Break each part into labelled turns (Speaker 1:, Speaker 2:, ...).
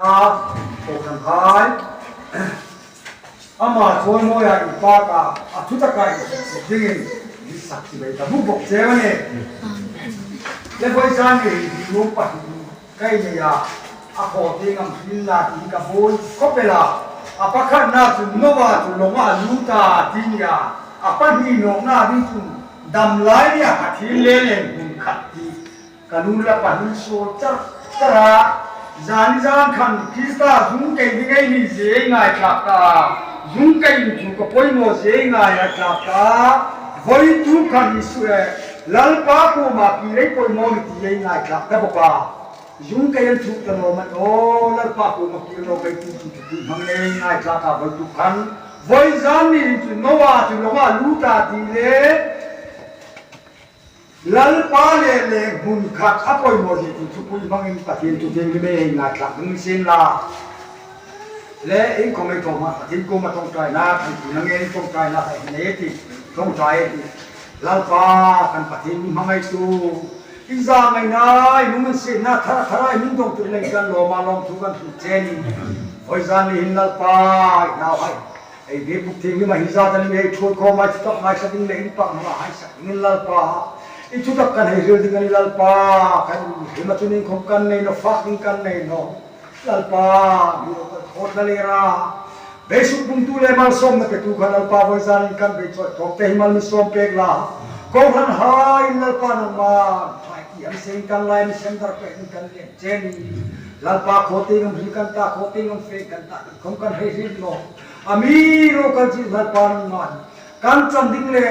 Speaker 1: A Kohhran hai ama chawimawiah in park-ah a thu takah inhrilhchilh dingin min sak chi mai ta buk bawk che a ni. Le Vawisan i rilru pahnih ka inei a, a haw te ngam hril la tiin ka bawi khawp el a, a pakhatna chu Noah chu lawngah a lut a ti nia, a pahnih nawhna ding chu dam lai nia ka thil lel eng hmun khat tih Ka lu la pahnih sawi char char a, zan zan khan Krista zung kei hi ngei mi zei ngai thlak ta a, zung kei in thu ka pawimawh zei ngai a tlak ta a, vawi tu khan Isu e Lalpa pawmah ki rei pawimawh ni ti ei ngai thlak ta bawk a, zung kei an thuh ta lo man aw Lalpa pawmah kir lo kei tu ti thupui hmang nei ngai thlak a vawi tu khan vawi zan mi in chu Noah chu lawngah lu ta ti le. Lalpa leh leng hmun khat a pawimawh zia tih thupui hmangin Pathian chu thianghlim e hei ngaithlak ding sin la le in khawngaih thawm a Pathian kum a tawngtaina kan tun ange in tawngtaina kha in nei e tih tawngtai e tih Lalpa kan Pathian min hmangaih tu i za ngaihna i nung in sianna thar a thar a i min dawng tur leng kan lawm a lawmthu kan hrilh che ni hawi zan ni hin Lalpa i nau hai Hei ve buk thianghlim a hi zat an in hei thuai khawm ai thutak ngaihsa ding leh in pak hmang ah haisak ding in Lalpa i thutak kan hei ril ding ani Lalpa kan hrim a chun in khawm kan nei no fak ding kan nei no Lalpa mi ro kal thawt la ler a beisuk bungtu le malsawm na petu kha Lalpa voi zan in kan bei chawih thawk te hi mal mi sawm pek la kohhran hai in Lalpa nangman thlai ti an seng kan lai mi sendar pek in kan len che ni Lalpa khaw te ngam hri kan ta khaw te ngam fe kan ta Khom kan hei hrim lo. A mi ro kal chi hngal pa nan man. Kan chan ding le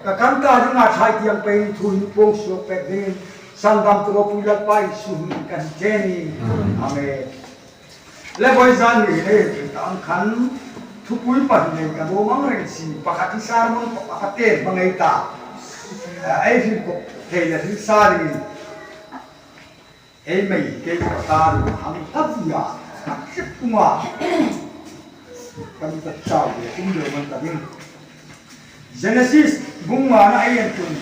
Speaker 1: ka kan ta ding ah thlai tiang pei ni thu hin pong suak pek ding in sandam tu ropui lalpa i su hin kan chen i. Amen. Le voi zan ni le ta ang khan thupui pan nei ka do mang reng si pakhat hi sermon pakhat te hmangei ta ei hrim ko thei le hrim sa ding in Ei mei kei ka tan hang tlat nia a tlip tung a, kan ta chau ve tum deuh man ta ding. Genesis bunga na ei an tum.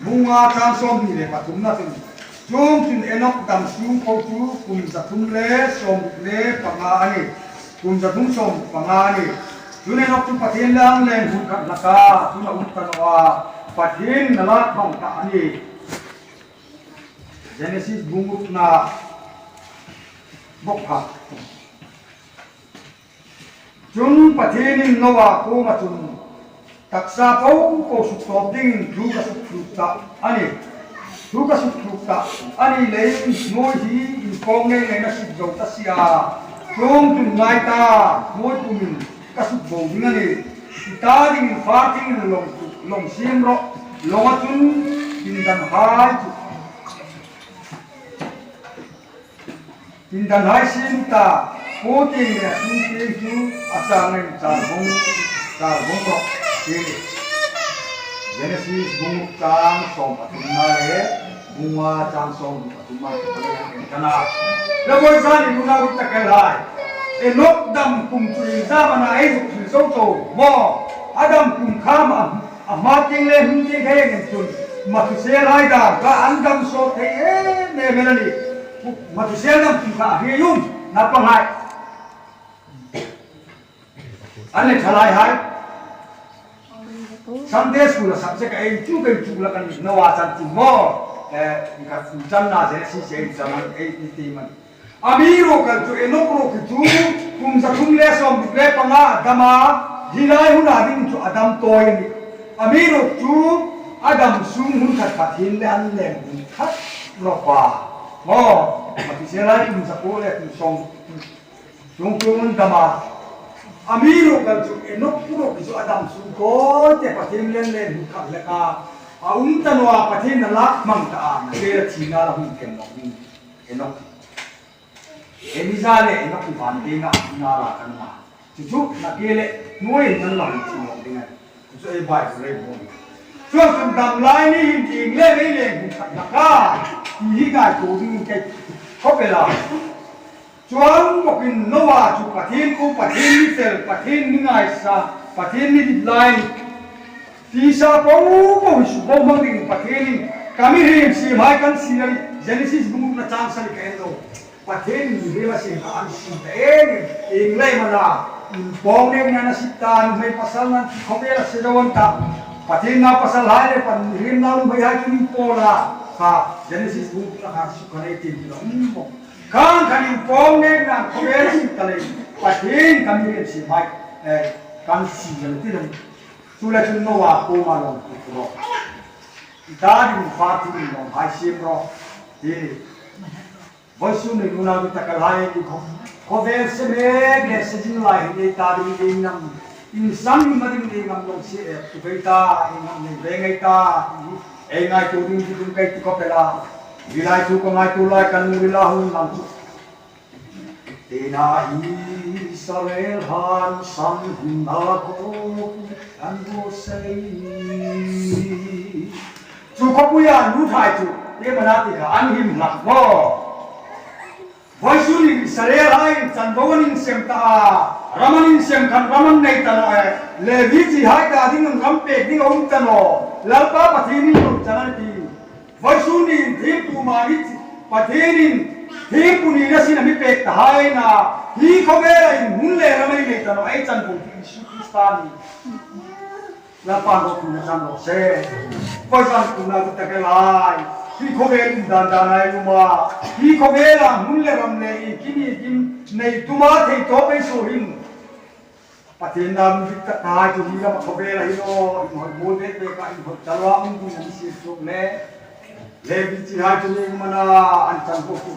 Speaker 1: Bunga tlang 23 na chun chung chun Enoch dam sung ko chu kum 365 a ni. Kum 365 a ni. Chun Enoch chu Pathian lang leng hun khat hlaka chun a um ta lo a, Pathian na lak hmang ta a ni. Genesis bungrukna bawk kha. Chun Pathianin Noah kawng a chun taksa ko ko suk tawp dingin thu ka suk thluk ta a ni. Thu ka suk thluk ta a ni lei hnuai hi inkawng nei nei na suk zo ta sia. Tlawng tun ngai ta hnuai pumin ka suk bo ding a ni. I ta dingin far thingin lawng chu lawng siam rawh. Lawng a chun pindan hai chu pindan hai sim ta paw ting leh a sum ting chu a chang in char vawng char vawng rawh ti a ni. Genesis bung chang 13 na leh bunga chang 13 a kan en tan a. Lamawisa nih nunau in takel hai. Enok dam kum chu in zam ana ei zuk thil zo to maw? A dam kum kha ma a hma ting le hnung ting kha eng em chun Mathusel hai dan kha an dam sawt thei em em en a ni. Mathusel dam kum kha a hria yum na pangai an le thalai hai. Sunday school a subject a ei chu kai chu la kan noa chan tin maw ka chan na Genesis ei chan an ei ni ti man. Ami ro kal chu Enok ro khi chu kum 365 a dam a, hilai hun ah ding chu a dam tawi a ni. Ami ro chu a dam sung hun khat khat hin le an leng dun khat ro pa maw ma ti se lai kum 9 le kum sawm chung chung an dam a. Ami ro kal chu Enok ro khi chu a dam sung tawi te Pathian len len hun khat lek a, a um ta noa Pathian a lak hmang ta a na vel a thi na la hun kem lo ding. Enok Eliza le Enok i van te nga na la kan ma chu chu na ke le nuai in nan lang chi lo ding ai chu chu ei bai rei bo ni chuan chun dam lai ni hin ting le mei leng hun khat na ka ti hi ngai ko ding ke khopela chuan bokin Noah chu Pathian ku Pathian ni fel Pathian ni ngai sa Pathian ni dit lai ni Tisa ko ko hi su bo hmang ding Pathian in kami rim sim hai kan si ani. Genesis bungukna chang sari ka en lo. Pathian in mihring a siam kha an sim ta em em. Eng lei mana in pawng nek nan a sit ta, nuhmei pasal nan thi khawvel a si zo an ta. Pathian nau pasal hai le pan mihring nau nuhmei hai chu ning pawl a kha Genesis bungukna kha su kha nei tin ti lo um bawk. Khang khan in pawng nek nan khawvel a sit ta lei Pathian kan mihring siam hai kan si an ti lo. Chu le cun Noah pawng ah lawng tuk rawh. I ta ding fa tu in lawng hai siam rawh ti. Voisu nih unau mi takal hai ni khawvel se mek le se jing lai hi nei ta ding ding nam in sang ma ding ding ngam long si ek tu vei ta i ngam nei ve ngei ta ti ei ngai tu ding ti dung kai ti khopela vilai tu ko ngai tu lai kan rila hun lam chu Tina Israel han sam na ko an bo sei. Chu khawpui ah nu thai chu te mana ti kha an him hlak maw? Voisun in Israel ha in chanvo an in sem ta a, ram an in sem khan ram an nei ta lo e, Levi chi hai ta ding an ram pek ding a um ta lo, Lalpa Pathian in lo chan an ti. Voisun in thingpu mahni Pathian in thingpu nihna sin a mi pek ta hai na, hi khawvel ah in hmun le ram an i nei ta lo, ei chanvo chu Isu Krista ni. Lalpa ropui na chan rawh se. Pawisa tuna chu tak e lai. Hi khawvel um dan dan ai lum a. Hi khawvel ah hmun le ram le i kim i kim nei tuma thei tawp ei suh hin. Pathian lam dik tak kai chu hi ram a khawvel ah hin aw in hawih mawl vet ve ka in hawih chal ah um ding an si tuk le. Levi chi hai chu ning mana an chan ko ku.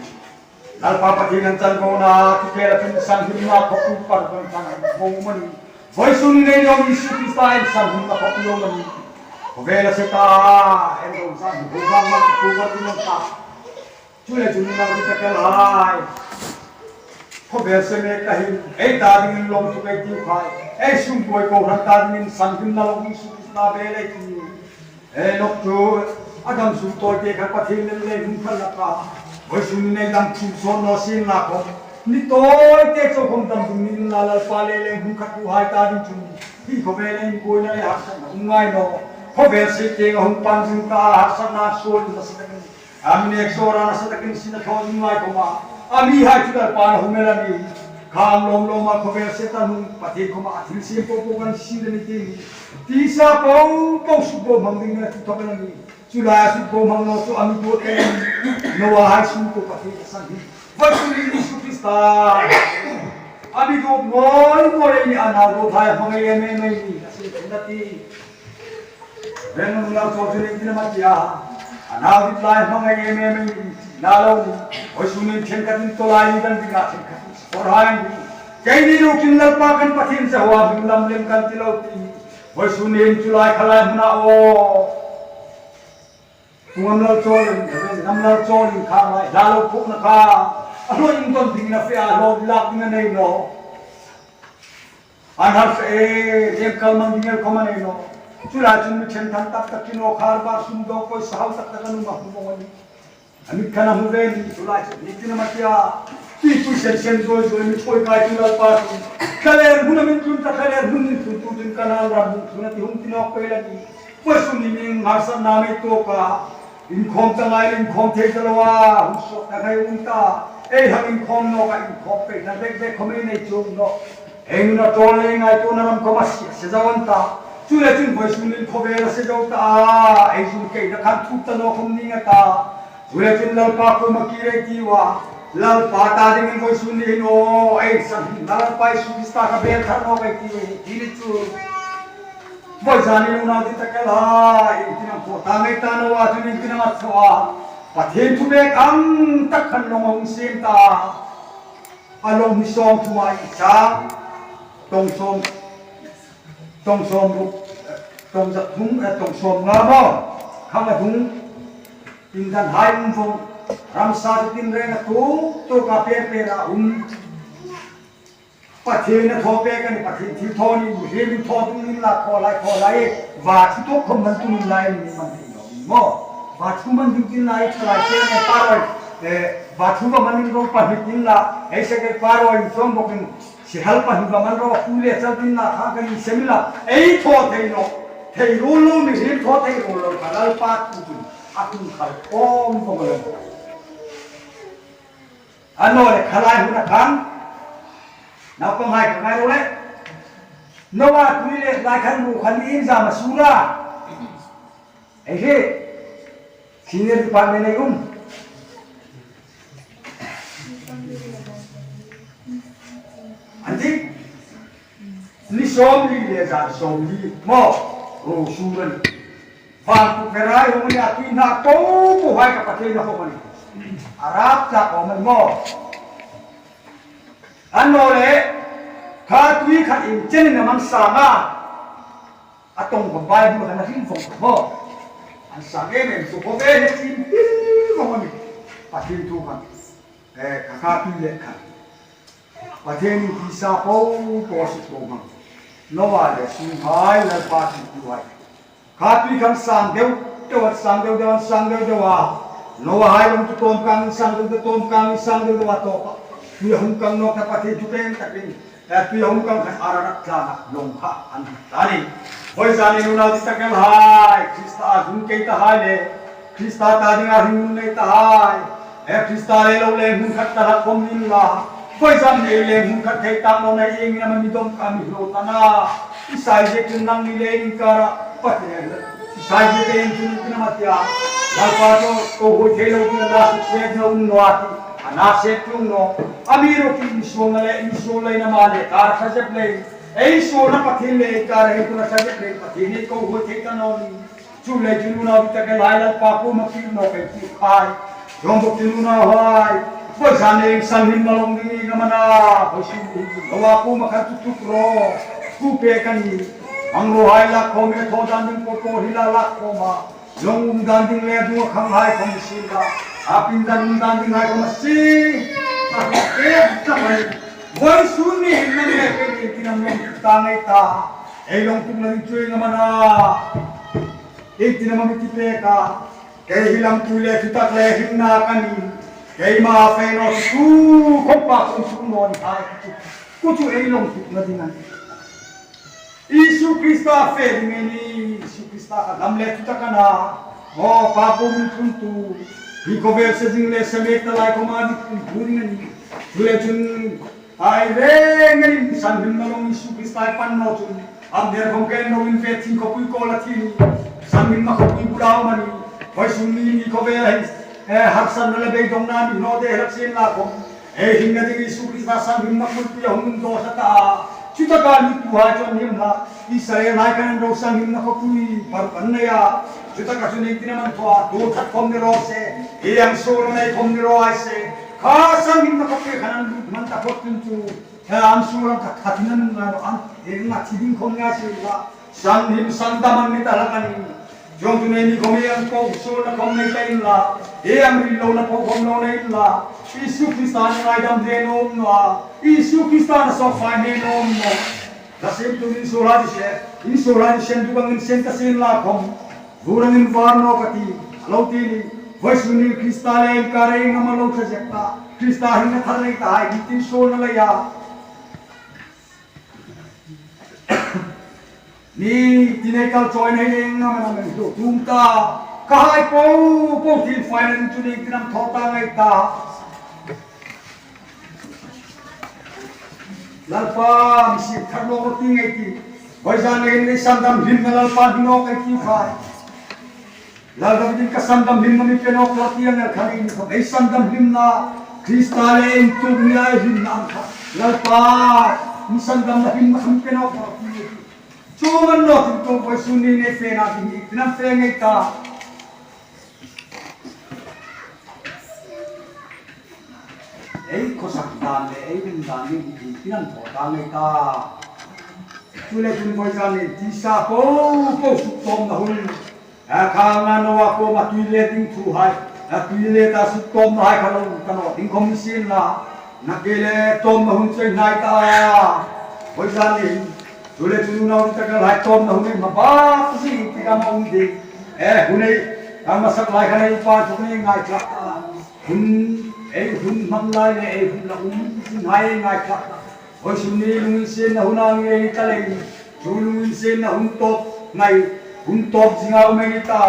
Speaker 1: Lalpa Pathian an chan ko na tikel a cun san him na khawp par kan chan bo mani. Voi sun nei lo Jesuh Krista in san him na khawp lo mani. Khawvel a se ta en lo zan ho gang man ku war din ta. Chu le chu na ti takel hai. Khawvel se me ka hin ei ta ding in long tu kai ti khai. Ei sum koi ko ran ta ding in san him na lo Jesuh Krista be le ti. Enok cu a dam sung tawite kha Pathian le lei hmun kha lak ah voi sung nei dang chim sawn law sin la khom ni tawite cho khom dam ding ning la lalpa le leng hmun khat u hai ta ding chung hi khawvel in buai na le harsat na um ngai no khawvel se te nga hung pan ding ta harsat na sual na sa takin aminek sora na sa takin sin a thaw ding lai khoma ami hai chu lalpa na humel ani khang lom lom a khawvel se ta nung Pathian khoma a thil siam po po kan si le ni ti Tisa po po su bo hmang ding na tu thok na ni cu lai su bo hmang no cu ami tu te Noah hai su ko pathian san hi voi su ni Jesu Krista ami do ngoi ngoi ni anau do thai hmang ei me me ni asi na ti ren nung lau cho chu ni tin ma tia anau dit lai hmang ei me me ni na lo ni voi su ni then katin to lai ni dan dinga then khatin for hai ni Keini lu kin Lalpa kan Pathian Jehovah hming lam lem kan ti lo ti voi sun in cu lai khalai hmun ah aw ngam lo chawl in ngam lo chawl in kha lai hla lo phuk na kha a hloi in ton ding na fe a hlawt lak ding a nei no an har fe e lem kal mang ding el khom a nei no cu lai cun mi then than tak tak kin o khar bar sum do poi sahau tak tak anu ma hu bong ani Amit khan a hmu ve mi cu lai cu nitin a tia ti pui sen sen zawi zawi mi chawi kai cu lalpa cu thlaler hmun amin tlun ta thlaler hmun in thlun tu ding kanal ram hung thlun ati hung tinok pe la ti puai ni ming harsan na mei to ka in khom ta ngai in khom thei ta loa hung sok ta ngai um ta ei hang in khom no ka in khom pe na bek bek khom ei nei chung no eng na tol le ngai to na ram kom a si se zawan ta chu le chun voi sun in khawvel a se zo ta ei zun kei na khan thup ta no khom ni nga ta chu le chun lalpa ko ma ki re ti wa lalpa ta ding in voi sun ni hin o ei san lalpa su krista ka bel thar no kai ti ti ni chu voi zan in unau ti takal ha in tinang ko ta ngai ta no wa chun in tinang at chawa pathian thu bek ang tak khan long ong sem ta A lung hi sawm thum ah i sang, tong sawm tong sawm ruk tong za thum tong 50 maw khang a dung in dan hai um vong ramsa cu tin reng a tu tu ka per per ah um Pathian na thaw pe kan Pathian thil thaw ni mihrim in thaw tung in la khaw lai khaw lai va thu tuk khom man tung lai ni man thei lo mo va thu man ding tin lai thalai te ne paroi va thu va man in ro pahnih tin la ei se ke paroi in chom bokin sihal pahnih va man ro pu le chal tin la kha kan in semila ei thaw thei no thei ru lu mi him thaw thei ru lo khalal pa tu chun a tung khal om ko mo. A naw le khalai hun a khan naupang hai ka ngai lo le. Noah tui let lai khan ru khan in zam a sur a. Hei hi senior department ei um. An ti. Ni 40 le zan 40 maw ro sur ani. Van tukverh ai hung ani a tui hna ko ko hai ka Pathian a hawk ani. A rap tlak awm ani maw. An maw le kha tui khat in chen in a man sang a. A tawng kha Bible khan a hrim vawng kha maw. An sang em em chu khawvel hi chim pil vawng ani. Pathian thu khan kha kha tui leh khat. Pathian in tisa po po a si ko hmang. Noah le Sunghai Lalpa ti tu ai. Kha tui khan sang deuh deuh an sang deuh deuh an sang deuh deuh a. Noah hai lung tu tom kang in sang deuh deuh tom kang in sang deuh deuh a tawp ah tui a hung kang nawk na Pathian cu peng tak in tui a hung kang khan Ararat tlang ah lawng kha an lut ta ni. Voi zan in unau ti tak el hai Krista a zung kei ta hai le Krista ta ding ah hringnun nei ta hai. He Krista le lo le hmun khat ta rak kom in la voi zan nei le hmun khat thei tak lo nei ing na mi dom ka mi hlo ta na isai je kin nang ni le in kara pathe isai je te in chun kin ma tia lalpa to ko hoi thei lo kin na su se na un no ati ana se tung no ami ro ki mi so na le mi so le na ma le kar kha jep le ei so na pathin le kar he tu na kha jep le pathin ni ko hoi thei ta no ni Cu lei cu unau bitak he lai lalpa kum a kil nawk ei ti khai. Zong buk tin unau hai. Voi zan eng san him malong ding i ngamana. Voi sim loa kum a khan tu tuk ro. Ku pe kan i. Mang ro hai lak khom e tho dan ding po po hi la lak khom a. Zong um dan ding le dung a khang hai khom si la. A pin dan um dan ding hai khom a si. A ke tak ai. Voi sun ni hin nan le ke ni tinam long ta ngai ta. Ei long tuk na ding cui ngamana. Engtin emaw mi ti pek a, kei hi lamtu le thutak le himnak an in, keimah fe naw cu khompa kung chung nawn hai ku cu ku cu ei long tuk na ding an ti. Isu Krista fe ding en i Isu Krista kha lam le thutak ana maw pa pum in thun tu hi khawvel sazing le samek talai khoma dik hu ding an i cu le cun Ai reng in san him na long Isu Krista ai pan no chun am der khom ken no in fe thin khopui ko la thi san him na khopui bulau mani hoi sung ni ni kho ve hei e har san na le bei dong na mi no de rak sin la khom e hing na ding Isu Krista san him na kul pi hung do sa ta chuta ka ni tu ha chon him la Israel lai kan ro san him na khopui par kan na ya chuta ka chu nei tin man thwa do that khom ni ro se e ang so nei khom ni ro ai se Kha sangin na khape khan an lut man ta phot tun cu an suram kha khat nan nga no an eng nga thi ding khom nga si la san him san dam an ni ta la kan jong tu nei ni khom yang ko so na khom nei ta in la e ang ri lo na pho khom lo nei in la Isu Krista na ngai dam he nom no a Isu Krista na sok fai he nom no la sem tu in so la di se in so la di sen du bang in sen ta sen la khom Vurang in var no ka ti lo ti ni voi suni Krista le in kare ngam lo tha jek ta Krista hin na thar nei ta hai ni tin so na la ya ni tinei kal choi nei eng ngam na men do tum ta ka hai po po tin fai nan chu nei tinam tho ta ngai ta Lalpa mi si thar lo ro ti ngai ti Voizan le in sandam hlim na Lalpa hinok ai ti fai. Lal David in ka sandam hlim na mi penok la ti ang khan in khom ei sandam hlim na Krista le in tuk mi ai hlim na ang kha Lalpa mi sandam na hlim na kham penok la ti chu man no tin to voi sun ni ne fe na ti tinam fe ngai ta Ei khawsak dan le ei um dan ning hi tin an thaw ta ngei ta. Cu le cun voi zan in tisa po po suk tom na hun. A kha nga noa ko ma tui le ding thu hai. A tui le ta suk tom na hai kha lo ta no ding khom sin la. Na ke le tom na hun choi nai ta. Voi zan in cu le cun unau ta ka lai tom na hun ei ma ba si ti ka ma um ding. Eh hunei kan masak lai khan ei pa chu nei ngai tlak ta. Hun ei hun hman lai le ei hun la um sin hai ngai tlak ta. Hoi sun ni lungin sen na hun ang ei ta lei chu lungin sen na hun top ngai hun top zinga um ei ta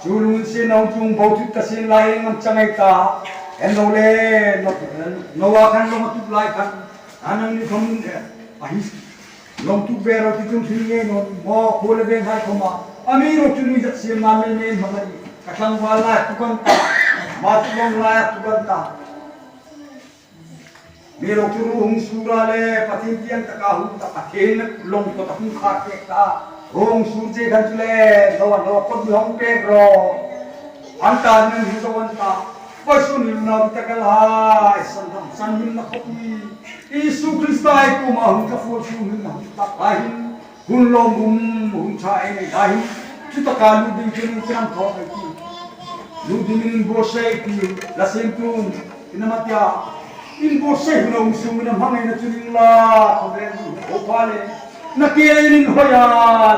Speaker 1: chu lungin sen na hun chung bo thut ta sen lai ngam chang ei ta. En lo le Noah khan lawng a tuk lai khan anang ni khom a hi lawng tuk ve ro ti chung thil nge non maw khu le veng hai khom a ami ro chu nui zat siam nan men men hmang ani ka tlangval lai tukan ta ma tu long lai tukan ta Mi ro cu ru hung sur ah le Pathian tiang taka hung ta Pathian lung ko ta hung khar pek ta rung sur ce khan cu le zo an lo kot mi hong pek ro an ta nan hi zo an ta Pasun in na ta kal hai san dam san him na khopi Isu Krista ai kuma hung ka fu su hin na hung tak lai hin hun lom um hun cha e nei dai hin chu taka lu ding chun chan tho ai ti lu ding in bo sei ti la sem tun inamatia in bo sei hun um su na hmangai na chuning la khawvel ho pha le na ke le in hoya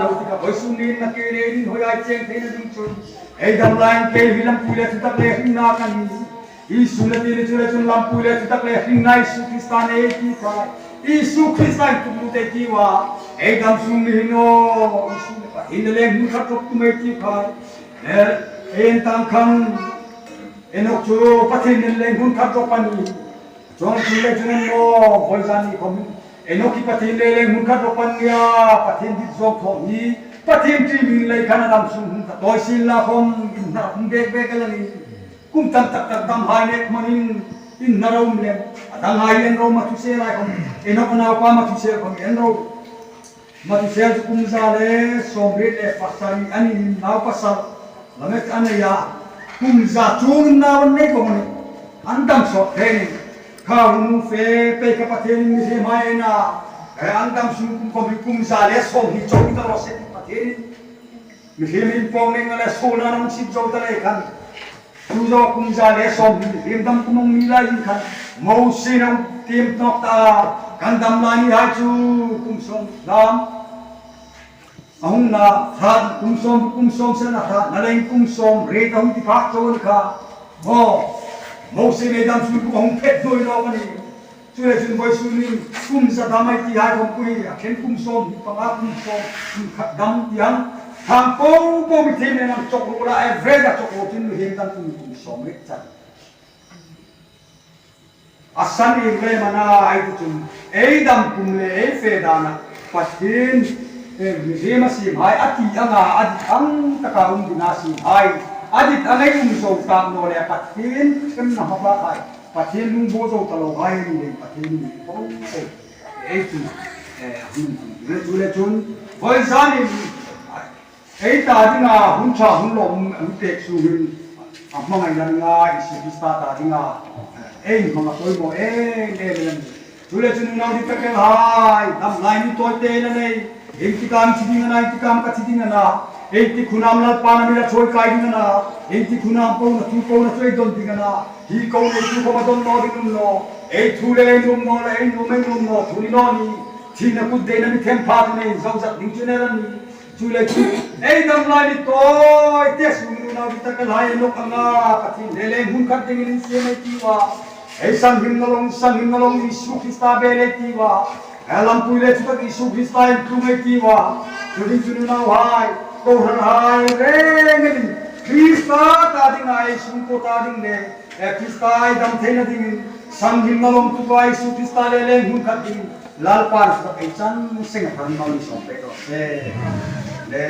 Speaker 1: lo ti ka boi su ni na ke le in hoya cheng thei na ding chun ei dam lain ke hi lam pui le chu tak le hing na kan Isu le ti le chu le chun lam pui le chu tak le hing na Isu Krista ne ti kha Isu Krista in tuk lu te ti wa ei dam sung ni hin o Isu le pa hin le mun khat rop tu mai ti kha en tang khang Enok cu Pathian nin le hmun khat rop ani chuang chu le chuan mo voi zan ni khom Enok hi Pathian le le hmun khat rop an nia Pathian dit zawk tho ni Pathian tri min lei khan adam sung hun ka toi sin la khom in na hung bek bek alani kum tam tak tak dam hai nek manin in na rom lem adang hai en ro ma thu se lai khom Enok anau pa ma thu se khom en ro Matisel cu kum 127 an in nau pasal lamek an ei ah kum za chung in nau an nei ko ni an dam sawt the ni kha nu fe pe ka Pathian in mi hmai en ah an dam sung kum kom hi kum 120 chong ta ro se Pathian in mi hlim in pong ning le so na nong chip zo ta le khan Tu zaw kum 120 hliamdam kumong mi lai in khan Moses ram tim hnok ta kan dam lai ni hai cu kum sawm dam a hung na thlan kum sawm kum sawm sen a thlan na leng kum sawm re ta hung ti phak chawn kha maw Moses ne dam sun kum hung phet noi lo ani Cu le cun Bawi Su nih kum za dam ai ti hai kong kui a khen kum sawm hi panga kum sawm kum khat dam tiang thang po po mi the men ang chok ru la average a chok ro cun nu hem dam kum kum sawm rit chan asan in le mana ai tu cun ei dam kum le ei fe dana Pathin mihlim a sim hai ati anga adit ang taka um dina sim hai adit angai um zo tak no le Pathin them na hapa khai Pathian lungbaw zo ta lo ngai mi le Pathian nih ko ko ei cu hun le cu le cun voi zan in ei ta dingah hun ṭha hun lawm an pek chungin a hmangaih nan nga Jesuh Krista ta dingah ei hmang a pawimawh em em in an cu le cun unau dik ka hai dam lai ni tawi te na nei eng tikam thi ding ana eng tikam ka thi ding ana eng ti khunam lalpa na mi la choi kai ding ana eng ti khunam po na thu po na choi don ding ana Hi ko nei tu ko ma don no ding um no ei thu le ei num no le ei num ei num no thu ni no ni thi na kut de na mi them pha tu nei zo zat ding chu ne ran ni chu le chu ei dam lai ni toi te su nu na bi ta ka lai nok anga pathin le le hun khat ding in siam ei ti wa ei san him na long san him na long Isu Krista be le ti wa lam pui le chu tak Isu Krista in tlung ei ti wa chu ding chu nu nau hai ko ran hai reng in Krista ta ding ai sung ko ta ding le Krista ai dam thei na ding in san him na long tu ko ai Isu Krista le leng hun khat ding lalpa na sak ei chan sing a phan mau ni som pe ro se le.